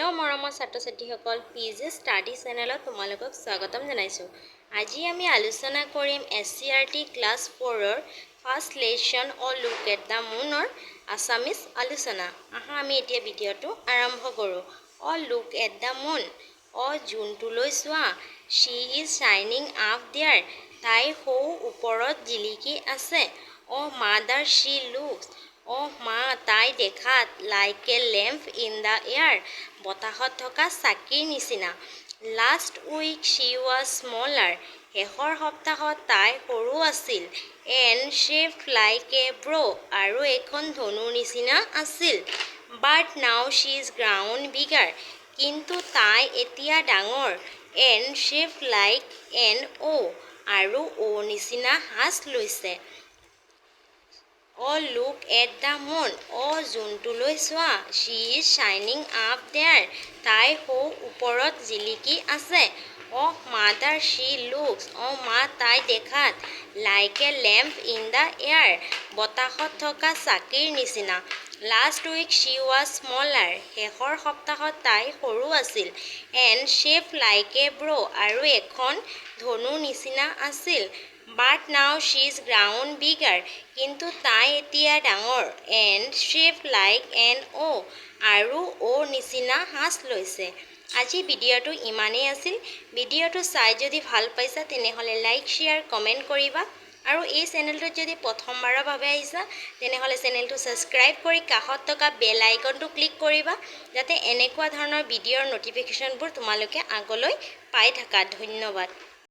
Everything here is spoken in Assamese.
হেল্ল' মৰমৰ ছাত্ৰ ছাত্ৰীসকল, পি জে ষ্টাডি চেনেলত তোমালোকক স্বাগতম জনাইছোঁ। আজি আমি আলোচনা কৰিম এছচিইআৰটি ক্লাছ ফ'ৰৰ first lesson "Oh, Look at the মুনৰ Assamese আলোচনা। আহা, আমি এতিয়া ভিডিঅ'টো আৰম্ভ কৰোঁ। Oh, look at the moon! অ' জোনটোলৈ চোৱা। She is shining up there. তাই সৌ ওপৰত জিলিকি আছে। Oh mother, she looks, অহ মা, তাই দেখাত, like a lamp in the air, বতাহত থকা চাকিৰ নিচিনা। Last week she was smaller, শেষৰ সপ্তাহত তাই সৰু আছিল, and shaped like a bow, আৰু এখন ধনুৰ নিচিনা আছিল। But now she is grown bigger, কিন্তু তাই এতিয়া ডাঙৰ, and shaped like an O, আৰু অ' নিচিনা সাজ লৈছে। Oh, look at the moon! অ' জোনটোলৈ চোৱা। She is shining up there. তাই সৌ ওপৰত জিলিকি আছে। Oh mother, she looks, অ' মা, তাই দেখাত, like a lamp in the air, বতাহত থকা চাকিৰ নিচিনা। Last week she was smaller, শেষৰ সপ্তাহত তাই সৰু আছিল, and shaped like a bow, আৰু এখন ধনুৰ নিচিনা আছিল। But now she is grown bigger, কিন্তু তাই এতিয়া ডাঙৰ, and shaped like an O, আৰু অ' নিচিনা সাজ লৈছে। আজি ভিডিঅ'টো ইমানেই আছিল। ভিডিঅ'টো চাই যদি ভাল পাইছা, তেনেহ'লে লাইক, শ্বেয়াৰ, কমেণ্ট কৰিবা আৰু এই চেনেলটোত যদি প্ৰথমবাৰৰ বাবে আহিছা, তেনেহ'লে চেনেলটো ছাবস্ক্ৰাইব কৰি কাষত থকা বেল আইকনটো ক্লিক কৰিবা, যাতে এনেকুৱা ধৰণৰ ভিডিঅ'ৰ ন'টিফিকেশ্যনবোৰ তোমালোকে আগলৈ পাই থাকা। ধন্যবাদ।